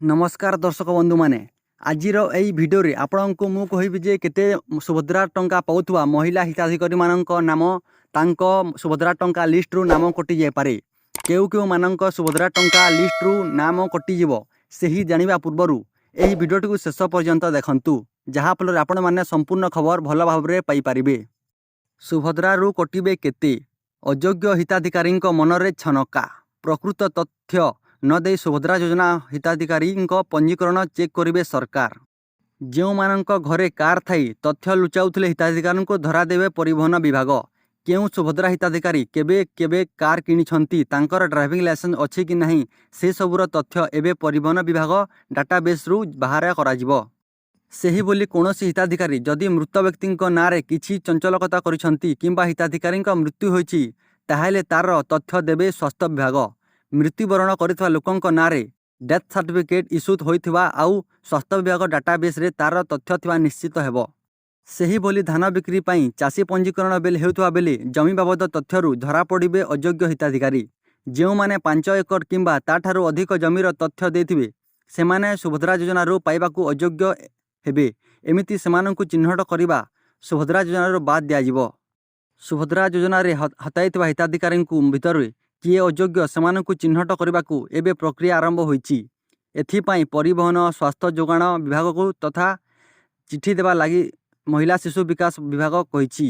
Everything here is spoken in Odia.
ନମସ୍କାର ଦର୍ଶକ ବନ୍ଧୁମାନେ, ଆଜିର ଏହି ଭିଡ଼ିଓରେ ଆପଣଙ୍କୁ ମୁଁ କହିବି ଯେ କେତେ ସୁଭଦ୍ରା ଟଙ୍କା ପାଉଥିବା ମହିଳା ହିତାଧିକାରୀମାନଙ୍କ ନାମ, ତାଙ୍କ ସୁଭଦ୍ରା ଟଙ୍କା ଲିଷ୍ଟରୁ ନାମ କଟିଯାଇପାରେ। କେଉଁ କେଉଁମାନଙ୍କ ସୁଭଦ୍ରା ଟଙ୍କା ଲିଷ୍ଟରୁ ନାମ କଟିଯିବ, ସେହି ଜାଣିବା ପୂର୍ବରୁ ଏହି ଭିଡ଼ିଓଟିକୁ ଶେଷ ପର୍ଯ୍ୟନ୍ତ ଦେଖନ୍ତୁ, ଯାହାଫଳରେ ଆପଣମାନେ ସମ୍ପୂର୍ଣ୍ଣ ଖବର ଭଲ ଭାବରେ ପାଇପାରିବେ। ସୁଭଦ୍ରାରୁ କଟିବେ କେତେ ଅଯୋଗ୍ୟ ହିତାଧିକାରୀଙ୍କ ମନରେ ଛନକା। ପ୍ରକୃତ ତଥ୍ୟ ନ ଦେଇ ସୁଭଦ୍ରା ଯୋଜନା ହିତାଧିକାରୀଙ୍କ ପଞ୍ଜୀକରଣ ଚେକ୍ କରିବେ ସରକାର। ଯେଉଁମାନଙ୍କ ଘରେ କାର୍ ଥାଇ ତଥ୍ୟ ଲୁଚାଉଥିଲେ, ହିତାଧିକାରୀଙ୍କୁ ଧରାଦେବେ ପରିବହନ ବିଭାଗ। କେଉଁ ସୁଭଦ୍ରା ହିତାଧିକାରୀ କେବେ କେବେ କାର୍ କିଣିଛନ୍ତି, ତାଙ୍କର ଡ୍ରାଇଭିଂ ଲାଇସେନ୍ସ ଅଛି କି ନାହିଁ, ସେସବୁର ତଥ୍ୟ ଏବେ ପରିବହନ ବିଭାଗ ଡାଟାବେସ୍ରୁ ବାହାର କରାଯିବ। ସେହିଭଳି କୌଣସି ହିତାଧିକାରୀ ଯଦି ମୃତ ବ୍ୟକ୍ତିଙ୍କ ନାଁରେ କିଛି ଚଞ୍ଚକତା କରିଛନ୍ତି କିମ୍ବା ହିତାଧିକାରୀଙ୍କ ମୃତ୍ୟୁ ହୋଇଛି, ତାହେଲେ ତାର ତଥ୍ୟ ଦେବେ ସ୍ୱାସ୍ଥ୍ୟ ବିଭାଗ। ମୃତ୍ୟୁବରଣ କରିଥିବା ଲୋକଙ୍କ ନାଁରେ ଡେଥ୍ ସାର୍ଟିଫିକେଟ୍ ଇସ୍ୟୁ ହୋଇଥିବା ଆଉ ସ୍ୱାସ୍ଥ୍ୟ ବିଭାଗ ଡାଟାବେସ୍ରେ ତାର ତଥ୍ୟ ଥିବା ନିଶ୍ଚିତ ହେବ। ସେହିଭଳି ଧାନ ବିକ୍ରି ପାଇଁ ଚାଷୀ ପଞ୍ଜୀକରଣ ବେଳେ ହେଉଥିବା ବେଳେ ଜମି ବାବଦ ତଥ୍ୟରୁ ଧରାପଡ଼ିବେ ଅଯୋଗ୍ୟ ହିତାଧିକାରୀ। ଯେଉଁମାନେ 5 ଏକର କିମ୍ବା ତାଠାରୁ ଅଧିକ ଜମିର ତଥ୍ୟ ଦେଇଥିବେ, ସେମାନେ ସୁଭଦ୍ରା ଯୋଜନାରୁ ପାଇବାକୁ ଅଯୋଗ୍ୟ ହେବେ। ଏମିତି ସେମାନଙ୍କୁ ଚିହ୍ନଟ କରିବା ସୁଭଦ୍ରା ଯୋଜନାରୁ ବାଦ୍ ଦିଆଯିବ। ସୁଭଦ୍ରା ଯୋଜନାରେ ହତାଇଥିବା ହିତାଧିକାରୀଙ୍କ ଭିତରେ କିଏ ଅଯୋଗ୍ୟ, ସେମାନଙ୍କୁ ଚିହ୍ନଟ କରିବାକୁ ଏବେ ପ୍ରକ୍ରିୟା ଆରମ୍ଭ ହୋଇଛି। ଏଥିପାଇଁ ପରିବହନ, ସ୍ୱାସ୍ଥ୍ୟ, ଯୋଗାଣ ବିଭାଗକୁ ତଥା ଚିଠି ଦେବା ଲାଗି ମହିଳା ଶିଶୁ ବିକାଶ ବିଭାଗ କହିଛି।